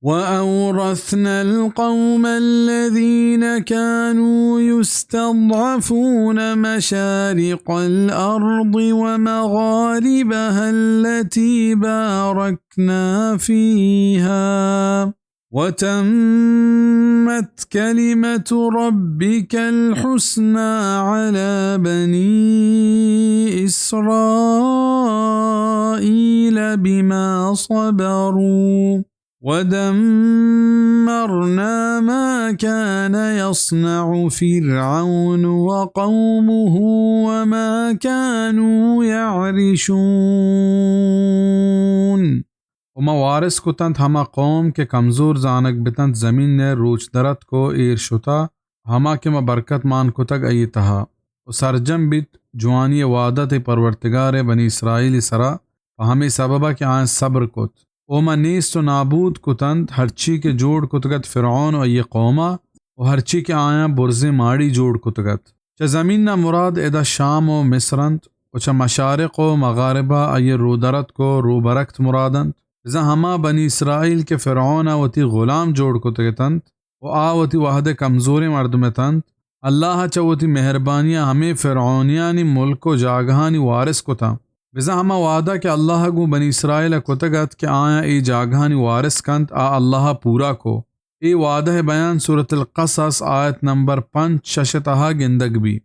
وأورثنا القوم الذين كانوا يستضعفون مشارق الأرض ومغاربها التي باركنا فيها وتمت كلمة ربك الحسنى على بني إسرائيل بما صبروا ودمرنا ما كان يصنع فرعون وقومه وما كانوا يعرشون. و ما وارث کتنت ہما قوم کہ کمزور زانگ بتنت، زمین ء روچ درتک و ایر شتا، ہما کہ ما برکت مان کتگ آئی تہا، و سرجم بیت جوانی وعدہ تئی پرورتگار ء بنی اسرائیل سرا پہ ہمے سببا کہ آیاں صبر کت۔ و ما نیست و نابود کتنت ہرچی کہ جوڑ کتگت فرعون و آئی قوما، و ہرچی کہ آیاں برزیں ماڑی جوڑ کتگت۔ چہ زمین ء مراد ادا شام و مصر انت و چہ مشارق و مغاربہ آئی رودرتک و روبرکت مراد انت۔ بزاں ہما بنی اسرائیل کہ فرعون ء وتی غلام جوڑ کتگ اتنت و آ وتی وہد ء کمزوریں مردم اتنت، اللہ ء چہ وتی مہربانی ء ہمے فرعونیانی ملک و جاگہانی وارث کتاں۔ بزاں ہما وعدہ کہ اللہ ء گوں بنی اسرائیل ء کتگ ات کہ آیاں اے جاگہانی وارث کنت، آ اللہ ء پورا کو۔ اے وعدہ ء بیان سورۃ القصص آیت نمبر پنچ شش ء تہا گندگ بی۔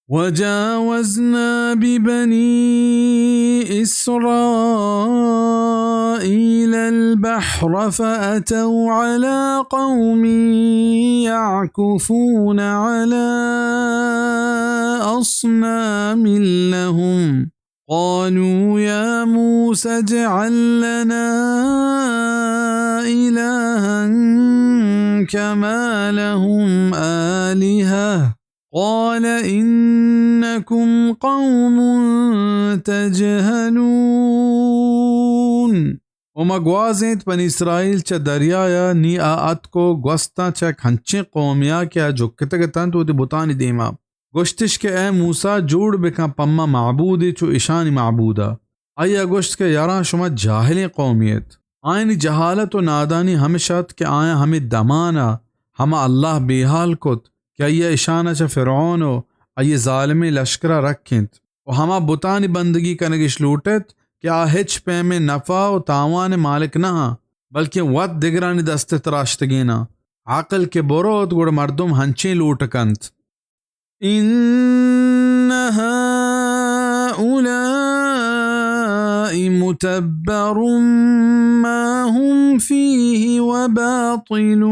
وجاوزنا ببني إسرائيل البحر فأتوا على قوم يعكفون على أصنام لهم قالوا يا موسى اجعل لنا إلها كما لهم آلهة قال إنكم قوم تجهلون. و ما گوازینت بنی اسرائیل چہ دریایا، نی آ اتک و گوستاں چہ یک ہنچیں قومیا کہ آ جکتگ اتنت وتی بتانی دیما۔ گوشتش کہ اے موسی، جوڑ بکن پہ ما معبودے چو اشانی معبودا۔ آئیا گوشت کہ یاراں، شما جاہلیں قومے ات۔ آیانی جہالت و نادانی ہمش ات کہ آیاں ہمے دمانا ہما اللہ بے حال کت کہ آئیا اشانا چہ فرعون و آئی ظالمیں لشکرا رکینت و ہما بتانی بندگی کنگش لوٹت کہ آ ہچ پیمیں نفع و تاوان مالک نہ آں، بلکیں وت دگرانی دست تراشتگیناں۔ عقل کہ بروت، گڑا مردم ہنچیں لوٹ کنت۔ إن هؤلاء متبر ما هم فيه وباطل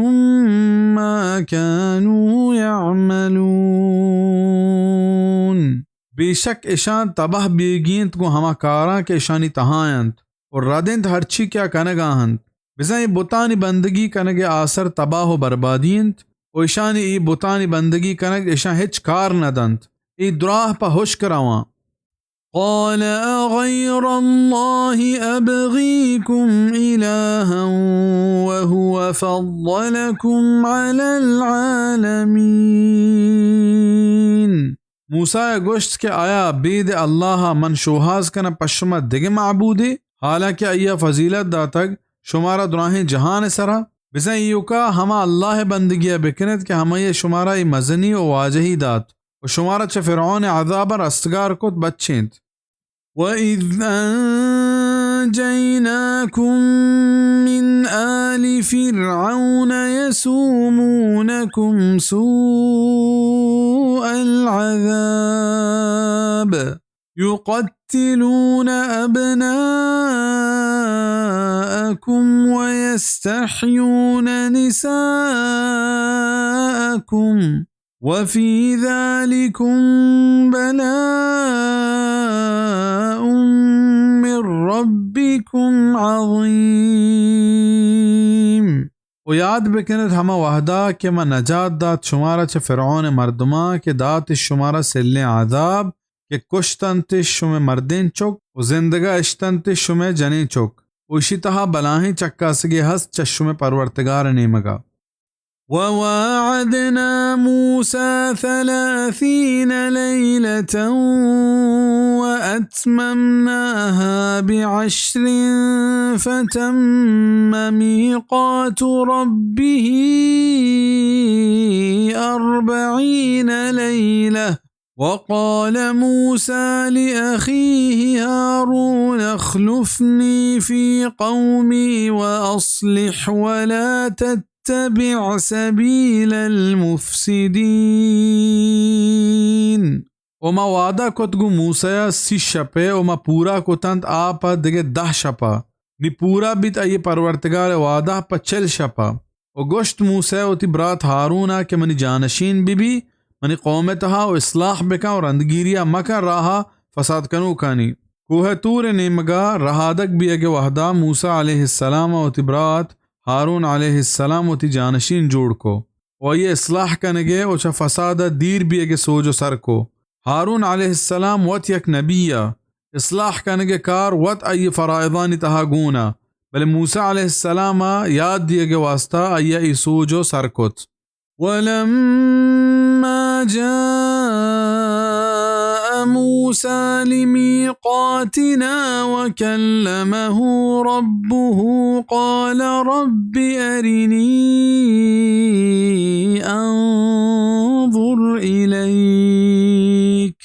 ما كانوا يعملون. بے شک اشان تباہ بیگی انت گوں ہما کاراں کہ اشانی تہا انت۔ و رد انت ہرچی کہ آ کنگا انت۔ بزاں اے بتانی بندگی کنگ ء آسر تباہ و بربادی انت و اشانی اے بتانی بندگی کنگ اشاں ہچ کار نہ دنت۔ اے دراہ پہ ہشک رواں۔ قال أغير الله أبغيكم إلها وهو فضلكم على العالمين. موسیٰ ء گوشت کہ آیا بید اللہ ء من شوہاز کناں پہ شما دگہ معبودے، حالانکہ آئی ء فضیلت داتگ شمارا دراہیں جہان ء سرا؟ بزاں ایوکا ہما اللہ ء بندگی ء بکنت کہ ہمائی ء شمارا اے مزنی و واجہی دات و شمارا چہ فرعون ء عذاباں رستگار کت بچینت۔ وَإِذْ أَنْجَيْنَاكُمْ مِنْ آلِ فِرْعَوْنَ يَسُومُونَكُمْ سُوءَ الْعَذَابِ يُقَتِّلُونَ أَبْنَاءَكُمْ وَيَسْتَحْيُونَ نِسَاءَكُمْ وَفِي ذَلِكُمْ بَلَاءٌ مِّن رَّبِّكُمْ عَظِيمٌ۔ و یاد بکنت ہما وہدا کہ ما نجات دات شمارا چہ فرعون ء مردماں کہ داتش شمارا سلیں عذاب کہ کشتنتش شمئے مردین چک و زندگا اشتنتش شمئے جنین چک و اشی تہا بلاہیں چکاسگے ہست چہ شمئے پرورتگار ء نیمگا۔ وواعدنا موسى ثلاثين ليلة وأتممناها بعشر فتم ميقات ربه أربعين ليلة وقال موسى لأخيه هارون اخلفني في قومي وأصلح ولا تتبع سبيل المفسدين. و ما وعدہ کت گوں موسیٰ ءَ سی شپے و ما پورا کتنت آ پہ دگہ دہ شپا۔ نی پورا بیت آئی پرورتگار ءِ وعدہ پہ چل شپا۔ و گوشت موسیٰ وتی برات ہارون ءَ کہ منی جانشین بہ بی، منی قوم ءِ تہا و اصلاح بکن و رندگیریا مکن راہ ءَ فساد کنوکانی۔ کوہ طور ءِ نیمگا رہادگ بیئگ ءِ وہدا موسیٰ علیہ السلام ءَ وتی برات ہارون علیہ السلام وتی جانشین جوڑ کو و آئی اصلاح کنگ ءِ و چہ فساد ءَ دیر بیئگ ءِ سوج و سر کو۔ ہارون علیہ السلام وت یک نبی ءَ، اصلاح کنگ ءِ کار وت آئی فرائضانی تہا گون ءَ، بلے موسیٰ علیہ السلام ءَ یات دیگ ءِ واسطہ آئی ءَ اے سوج و سر کت۔ ولما جاء موسى لميقاتنا وكلمه ربه قال رب أرني أنظر إليك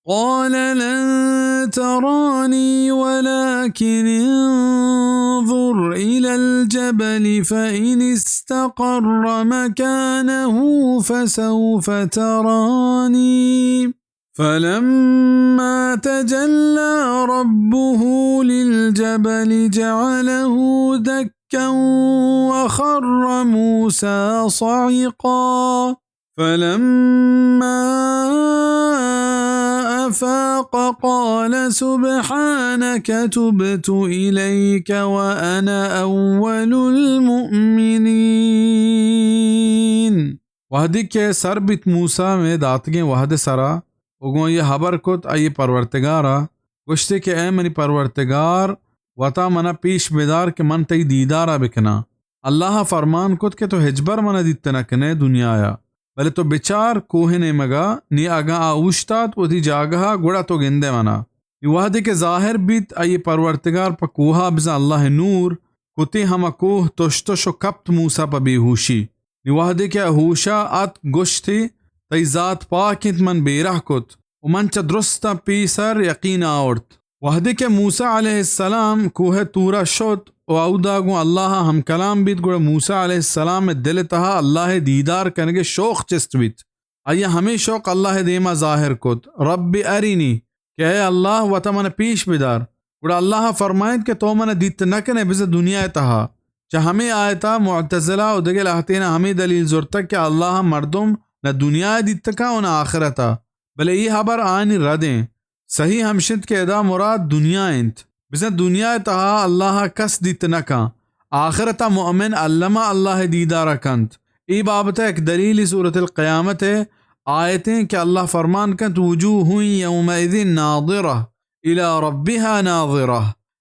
قال لن تراني ولكن انظر إلى الجبل فإن استقر مكانه فسوف تراني. فلما تجلى ربه للجبل جعله دكا وخر موسى صعقا. فلما أفاق قال سبحانك تبت إليك وأنا أول المؤمنين. وہدے کہ سر بیت موسیٰ مئے داتگیں وہد ءِ سرا، و گوں آئی ءَ ہبر کت آئی پرورتگار ءَ، گوشتے کہ اے منی پرورتگار، وتا منا پیش بدار کہ من تئی دیدار ءَ بکناں۔ اللہ ءَ فرمان کت کہ تو ہچبر منا دیت نہ کنئے دنیایا، بلے تو بچار کوہ ءِ نیمگا، نی اگاں آ اوشتات وتی جاگہا، گڑا تو گندئے منا۔ نی وہدے کہ ظاہر بیت آئی پرورتگار پہ کوہا، بزاں اللہ ءِ نور کتے ہما کوہ تش تش و کپت موسیٰ پہ بے ہوشی۔ نی وہدے کہ آ ہوشا اتک، گوشتی، تئی ذات پاک انت، من بیرہ کت و من چہ درستاں پیسر یقین آورت۔ وہدے کہ موسیٰ علیہ السلام کوہ طورا شت و اودا گوں اللہ ءَ ہم کلام بیت، گڑا موسیٰ علیہ السلام ءِ دل ءِ تہا اللہ ءِ دیدار کنگ ءِ شوق چست بیت۔ آئی ءَ ہمے شوق اللہ ءِ دیما ظاہر کت، رب ارنی، کہ اے اللہ، وتا من پیش بدار۔ گڑا اللہ فرمائنت کہ تو من دیت نہ کنئے بزاں دنیا ءِ تہا۔ چہ ہمے آیتا معتزلہ و دگہ لہتینا ہمے دلیل زرتگ کہ اللہ مردم نہ دنیا ءَ دیت کن و نہ آخرتا، بلے اے ہبر آیانی رد انت۔ صحیح ہمش انت کہ ادا مراد دنیا انت۔ بزاں دنیا ءِ تہا اللہ ءَ کس دیت نہ کن۔ آخرتا مؤمن الما اللہ ءِ دیدار ءَ کنت۔ اے بابت ءَ یک دلیلے سورۃ القیامت ءِ آیت انت کہ اللہ فرمان کنت، وجوہ یومئذ ناضرہ الی ربها ناظرہ۔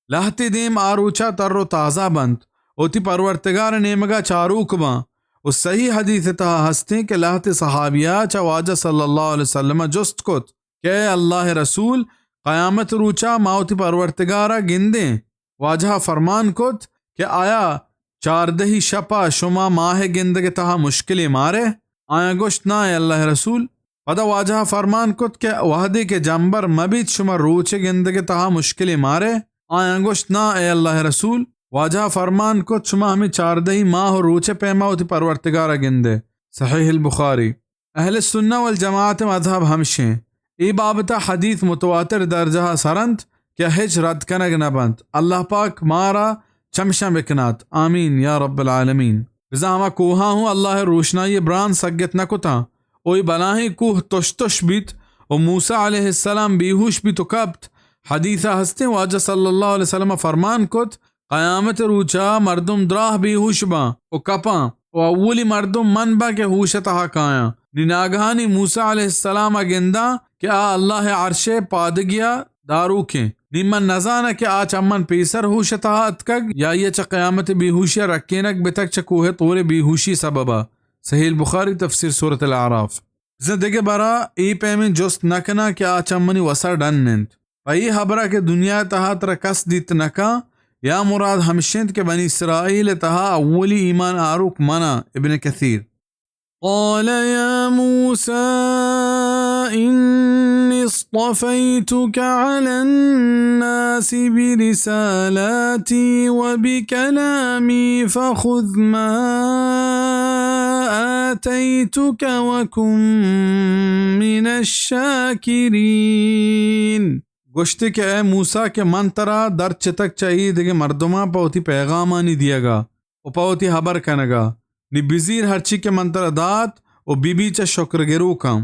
لہتے دیم آ روچا تر و تازہ بنت، وتی پرورتگار ءِ نیمگا چاروک باں۔ و صحیح حدیث ءِ تہا ہستیں کہ لہتے صحابیا چہ واجہ صلی اللہ علیہ وسلم ءَ جست کت کہ اے اللہ ءِ رسول، قیامت ءِ روچا ما وتی پرورتگار ءَ گندیں؟ واجہ ءَ فرمان کت کہ آیا چاردہی شپ ءَ شما ماہ ءِ گندگ ءِ تہا مشکلے مارئے؟ آیاں گوشت، نا اے اللہ ءِ رسول۔ پدا واجہ ءَ فرمان کت کہ وہدے کہ جمبر مہ بیت، شما روچ ءِ گندگ ءِ تہا مشکلے مارئے؟ آیاں گوشت، نا اے اللہ ءِ رسول۔ واجہ ءَ فرمان کت، شما ہمے چاردہی ماہ و روچ ءِ پیما وتی پرورتگار ءَ گندئے۔ صحیح البخاری۔ اہل سنہ والجماعت ءِ مذہب ہمشیں۔ اے بابت ءَ حدیث متواتر درجہ ءَ سر انت کہ ہچ رد کنگ نہ بنت۔ اللہ پاک مارا چمشاں بکنات۔ آمین یا رب العالمین۔ بزاں ہما کوہاں ہوں اللہ ءِ روشنائی ءِ بران سگت نہ کتاں۔ او اے بلاہیں کوہ تش تش بیت و موسیٰ علیہ السلام بیہوش بیت و کپت۔ حدیث ءَ ہستیں واجہ صلی اللہ علیہ وسلم ءَ فرمان کت، قیامت ءِ روچا مردم دراہ بیہوش باں و کپاں و اولی مردم من باں کہ ہوش ءِ تہا کایاں۔ نی ناگہانی موسیٰ علیہ السلام ءَ گنداں کہ آ اللہ ءِ عرش ءِ پادگیا داروکیں۔ نی من نزاناں کہ آ چہ من پیسر ہوش ءِ تہا اتکگ یا آئی ءَ چہ قیامت ءِ بیہوشیا رکینگ بتگ چہ کوہ طور ءِ بیہوشی سببا۔ صحیح البخاری، تفسیر سورۃ الاعراف۔ بزاں دگہ برا اے پیمیں جست نہ کناں کہ آ چہ منی وسا ڈن انت۔ پہ اے ہبرا کہ دنیا ء تہا ترا کس دیت نہ کن، یا مراد ہمش انت کہ بنی اسرائیل ء تہا اولی ایمان آروک من آں۔ ابن کثیر۔ قال يا موسى إني اصطفيتك على الناس برسالاتي وبكلامي فخذ ما آتيتك وكن من الشاكرين۔ گوشتے کہ اے موسیٰ کہ من ترا در چتگ چہ اے دگہ مردماں پہ وتی پیغامانی دیگا و پہ وتی ہبر کنگا، نی بزیر ہرچی کہ من ترا دات و ببی چہ شکر گروکاں۔